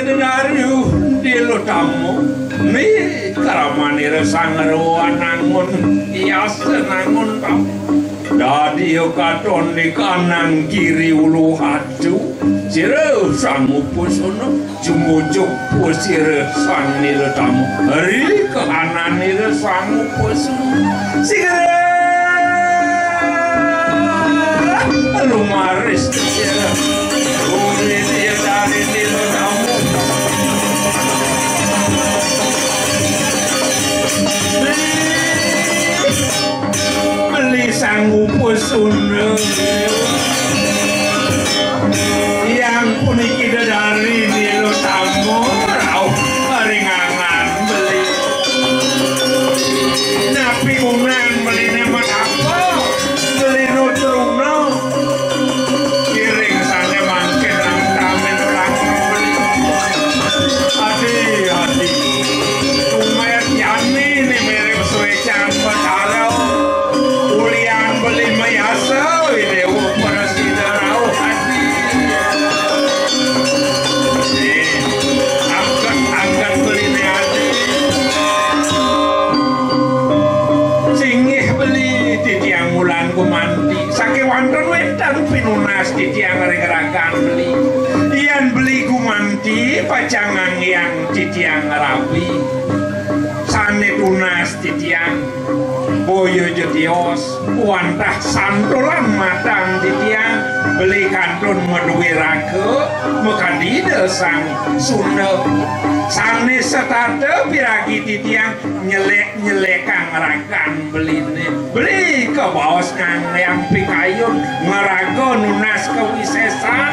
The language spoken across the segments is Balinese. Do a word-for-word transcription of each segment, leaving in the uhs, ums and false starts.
Daru dilo tamu, ni kramanira sang rawa nangun iasa nangun tamu. Dadi katon di kanang kiri ulu hatu, sira sang upasuna, jumujuk pusira sang nila tamu. Ri kahananira sang upasuna. Sira lumaris sira. Uli dia dari nila tamu. Beli sang upasuna. Yang puniki dedari nila tamu rauh ringangan beli. Napi unang beline matapa, beli nutruna. Kiring sane mangkin nang tamin orang beli. Adi, adi. Tumet yani ni mirip suecan Betara. Ulian beli mayasa, Dewa Prasida rauh adi. Nih, angkat-angkat beline adi. Singgih beli titiang wulan gumanti. Sakewanten wenten pinunas titiang ring rakan beli. Yen beli gumanti pacang nganggiang titiang rabi. Sane tunas titiang boya ja tios wantah santulan matang titiang beli kantun madue raga makadi Ida Sang Sunda. Sane setata piragi titiang nyelek-nyelekang rakan beline. Beli kabaos nganggiang pikayun, ngaraga nunas kawisesan.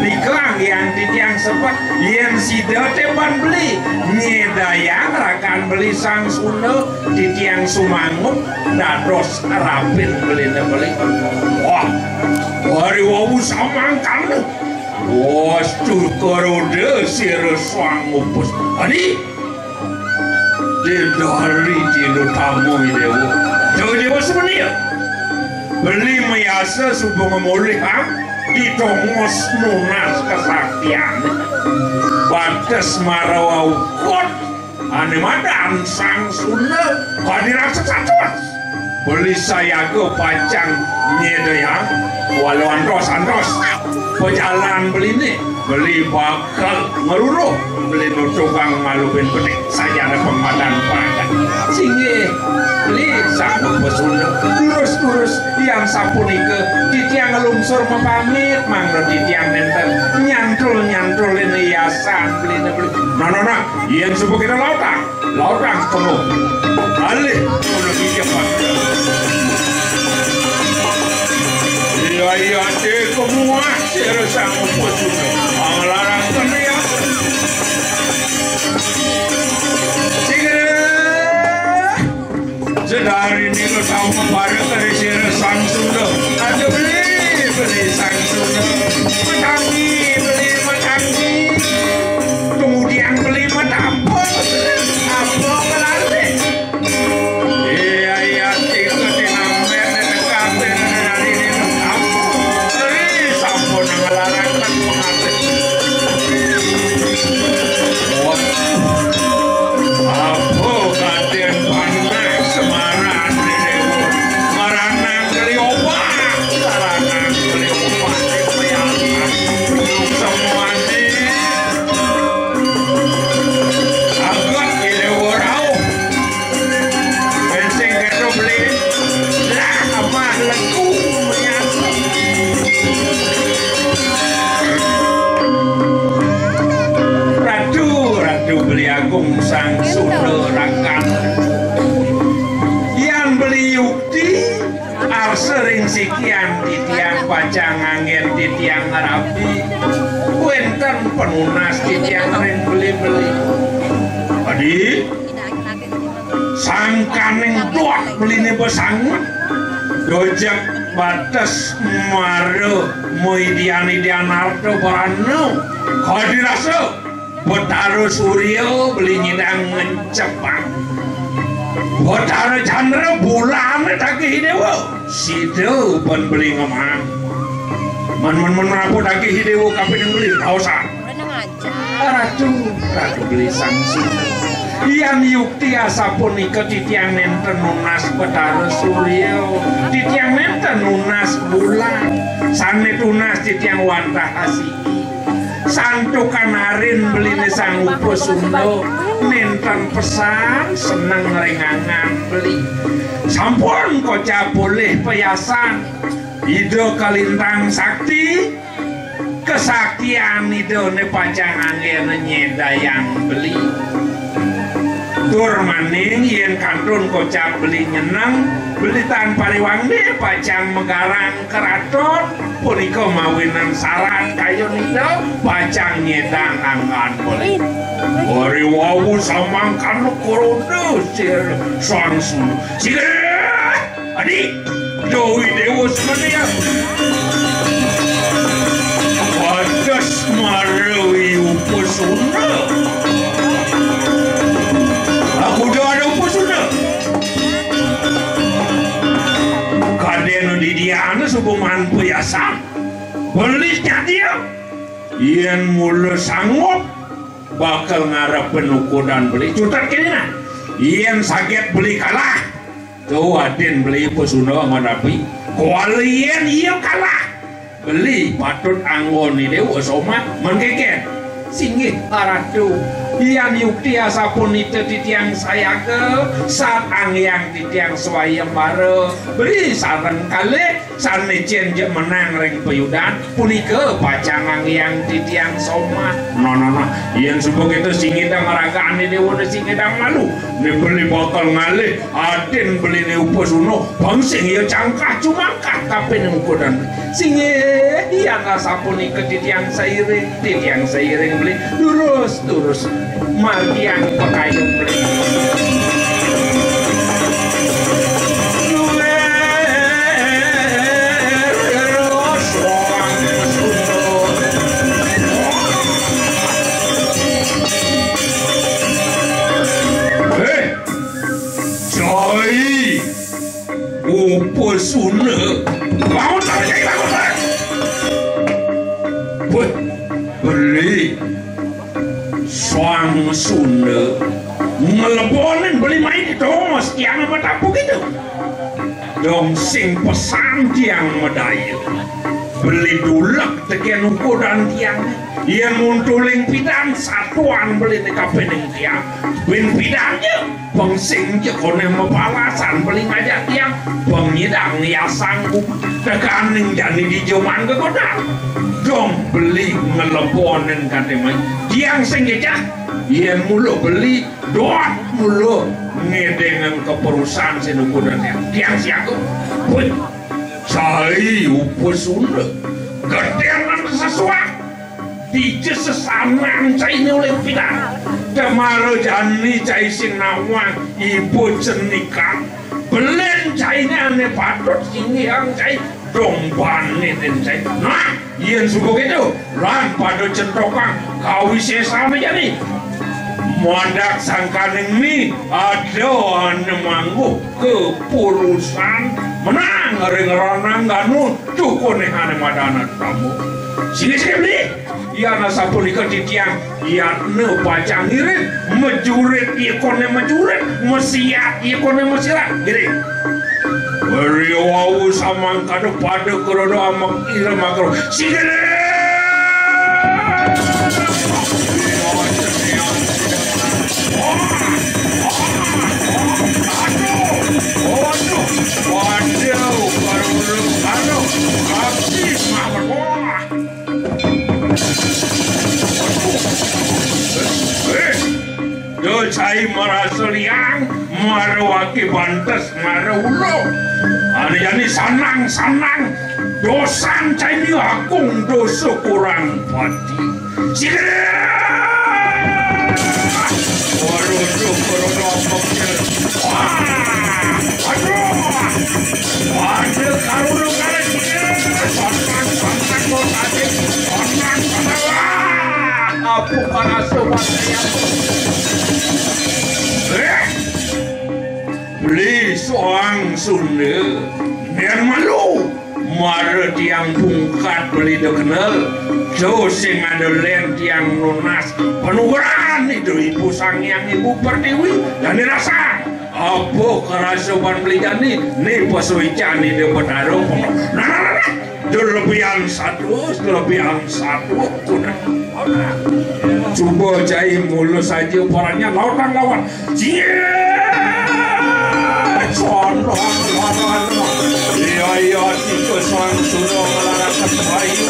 Nika anggihan titiang sebet, yen sida te ban beli nyidayang rakan beli Sang Sunda, titiang sumangun dados rabin beline beli. Wah, hari wau samangkana. Wastu karoda sira sang upus. Adi, Dedari dina tamu, Dewa. Dewa, Dewa semenia. Beli mayasa suba ngemulihang ditongos nunas kesaktian. Bates marawa ukut ane madan Sang Sunda kadi raksasa tuas. Beli sayaga pacang nyedayang walau antos-antos pajalan beline. Beli bakal ngeruruh, beli nutugang ngalubin bedik sajana pemadan padan. Singgih, beli sanggup pesunda, lurus-lurus, yang sapunika, titiang ngelungsur mapamit, mangda titiang nenten nyantul-nyantulin hiasan beline beli. Nah, nah, nah, yen suba kita lautang. Lautang kemo. Alih kemo lagi cepat. Iya, iya, te kemo ah, sira sang upus sudah. Anglarang kene ya. Sira. Sedari ini lo tahu membara dari sira sang Sunda. Ada beli, beli sang Sunda. Matangi, beli matangi. Kemudian beli matampung. Apa melalui? Iya, iya, tiga tinamben, kabeh dari ini matampung. Beli sampun ngelarangkan pengantin. Wah. Apa kaden panas Semarang ini? Maranang kali obat, maranang kali obat. Semuanya Angkat kene rauh. Bensing keto beli. Lah, amah leku menyatu. Ratu, Ratu Beli Agung Sang Sunda Rakan. Yan beli yukti. Arsa ring sikian titiang pacang nganggen titiang rabi. Wenten penunas titiang ring beli-beli. Adi, sangkaning tuak beline besanget. Dojek bates mara maidian-idian arta barana. Kadi rasa. Betara Surya beli nyidang ngencepang. Betara Chandra bulan tagih dewa. Sida ban beli ngemang. Man, man, man, apa tagih dewa kapining beli? Kaosan. Ratu, Ratu Beli Sang Sunda. Yan yukti asapunika titiang nenten nunas Betara Surya, titiang nenten nunas bulan. Sane tunas titiang wantah asiki. Santukan arin beline Sang Upasunda nenten pesan seneng ring angan beli. Sampun kocap polih peyasan Ida Kalintang Sakti, kesaktian Ida ne pacang anggena nyedayang beli. Tur maning yen kantun kocap beli nyeneng, beli tan pariwangde pacang megarang keraton, punika mawinan sarang kayun Ida pacang nyedang anggan beli. Ari wau samangkana kroda sir Sang Sunda. Sira Adi, Dewi Dewa sebenarnya. Wadas marawi Upasunda. Aku udah ada Upasunda. Kadena didiana subuh manpu yasam. Beli dia. Yen mula sanggup bakal ngarepin ukudan beli. Cutet kene nah. Yen saget beli kalah. Tuh, adin beli Upasunda ngadapi. Kuala yen iya kalah, beli patut anggone Dewa Somat mengkeken. Singgih, Ratu. Yan yukti asapunika titiang sayaga, sat angyang titiang swayembara. Beli sareng kalih, sane cen je menang ring payudan, punika pacang angyang titiang Somat. No, no, no. Yen suba kita singidang ragane Dewa, singidang malu. Ne beli bakal ngalih. Adin beline Upasunda, pang sing iya cangkah cumangkah kapining ukudan. Singgih, yan asapunika titiang sairing, titiang sairing beli, durus, durus, margiang pakayun beli. Heh, Cai Upasunda. Bangun, Cai, Cai, bangun, Cai. Weh, beli Sang Sunda ngelebonin beli main itu, mas, tiang apa tapu gitu. Dong sing pesan tiang medaya. Beli dulek teken ukudan tiang. Yen muntuling pidan satuan beli ne kapining tiang. Bin pidan je. Pang sing je kone mapalasan beli ngajak tiang. Pang nyidang ya sanggup tekaning jani di jaman kekoda. Dong beli ngelebonin kate mai. Tiang sing jejak. Yen mula beli, dot mula ngedengan keperusan sing ukudan tiang. Tiang siaga. Woi, Cai Upasunda. Gedengan sesuak. Dija sesanan caine olih pidan. Damara jani cai sing nawang ibu cenikan. Belen caine ane patut singgihang cai. Dong bane den cai. Nah, yen suba keto, lan pada centokang kawisesane jani. Mandak sangkaning ni ada ane mangguh kepurusan menang ring ranang ganu tukunehane madana tamu. Sini, sini, beli. Yan asapunika titiang, yatna pacang ngirit, majurit iya kone majurit, masiat iya kone masiat. Ngirit. Riwau samangkana pada kroda amek ira makro. Sigere! Aduh, aduh, waduh, waduh, aduh, habis makro. Eh, do cai marasa liang, mara waki bantes, mara ulo. Ane jani sanang, sanang. Dosan cai ni agung, dosa kurang pati. Sigere! Waduh, waduh, waduh, waduh. Wah! Aduh! Aduh, karulo kali. Sanang, sanang, kok tadi. Sanang, sanang. Wah! Apu parasa bataya. Eh! Beli soang Sunda. Biar malu. Mara tiang bungkat beli dekenel, do sing ada len tiang nunas panugrahan itu Ibu Sang Hyang Ibu Pertiwi dan dirasa apa kerasuan beli jani ni pasuican ni dia bertarung. Nah, nah, nah, nah. Delebihan satu, delebihan satu. Coba cai mulus saja perannya lawan lawan. Iya, iya, tiga sang sudah melarakan bayu.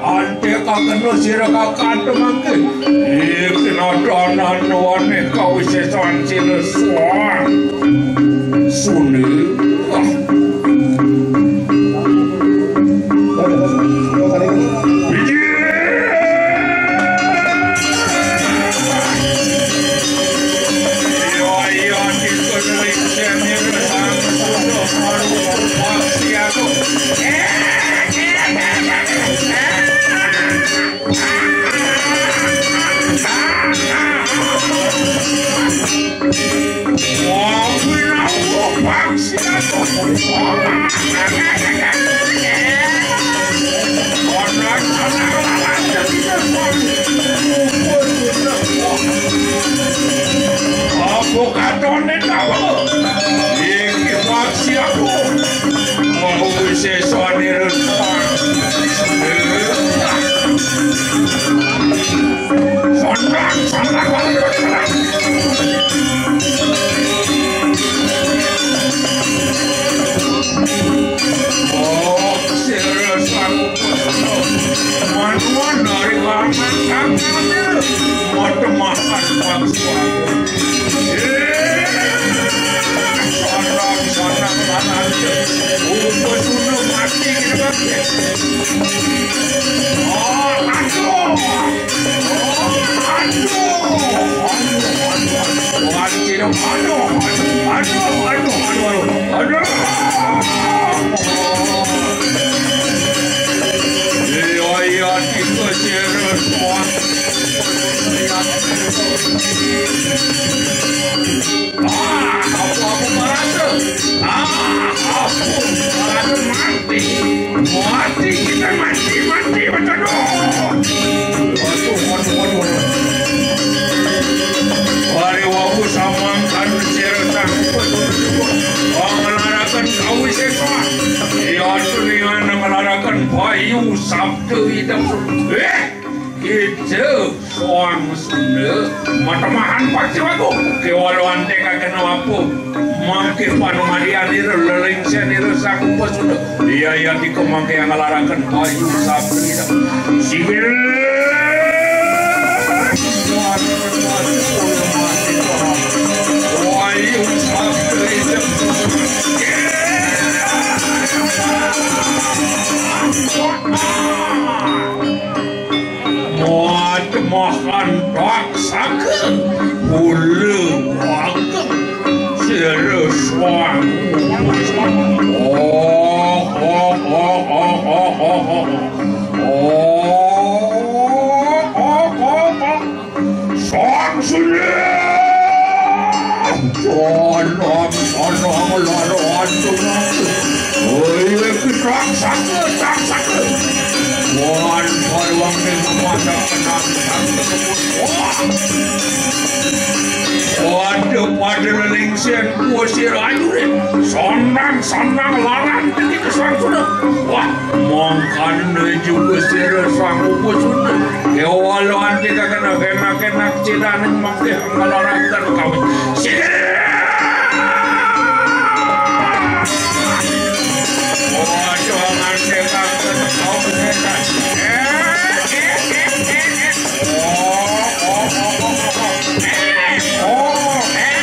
Ante kakeno sira kakante mangke. Iki nadanan wane kawisesan sira suwang. Sune. Apa katone tawa? Iki paksi aku. Mau wisesane rentang. Sandang, sandang, sandang. Oh, serius aku. Manuan dari kalangan kakaknya. Mau temakan bangsa. Eh, sandang, sandang, sandang. Umpul sudah mati kita pakai. Oh, aduh. Oh, aduh. Aduh, aduh, aduh. Aduh, aduh, aduh, aduh, aduh. Aduh. Iya, iya, tiga serius, Tuhan. Ah, apa-apa marasa. Ah, apa marasa mati. Mati kita mati, mati, mati. Aduh. Aduh, aduh, aduh, aduh. Hari wawu samangkan sira sangkut. Panglarakan kawisesan. Ya, tuningan nglarakan bayu sabda idem. Eh, gitu. Soang Sunda, matemahan pasti wagu. Kewala ante kakena apa? Mangke panumadianira, lelingsenira sakupa Sunda. Iya, iya, tika mangke nglaraken bayu sabda. Sigel. Bayu sabda. Mat makan raksaka, bulu ageng, sirus wangu. Oh, oh, oh, oh, oh, oh, oh. Oh, oh, oh, oh. Sang Sunda! Sonong, sonong, loro, antung, antung. Oh, iya, kita raksasa, raksasa. Wan, paruang ning masak kenang, kenang, kenang. Wah. Waduh, pada lelingsen, kusir ayu, eh. Sonang, sonang, larang, tinggi ke sang Sunda. Wah. Mangkane juga sira sanggup Sunda. Kewala ante kakena kenak-kenak cedane mangke nglaraken kawin. Sira. Ojo nganti kakena kawin. Eh, eh, eh, eh, eh. Oh, oh, oh, oh, oh. Eh, oh, eh.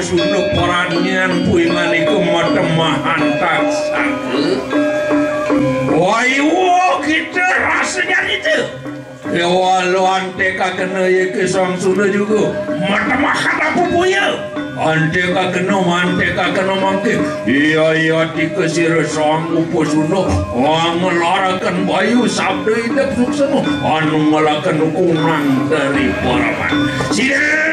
Sunda paranian kuwi manika matemahan taksaka. Wah, iya, kita rasanya itu. Ya, walau antek kakena ya ke Sang Sunda juga. Matemahan apa punya? Antek kakena, antek kakena mangke. Iya, iya, tika sira Sang Upa Sunda. Wah, ngelarakan bayu sabda idep suksema. Anu ngelakan kunang dari paraman. Sira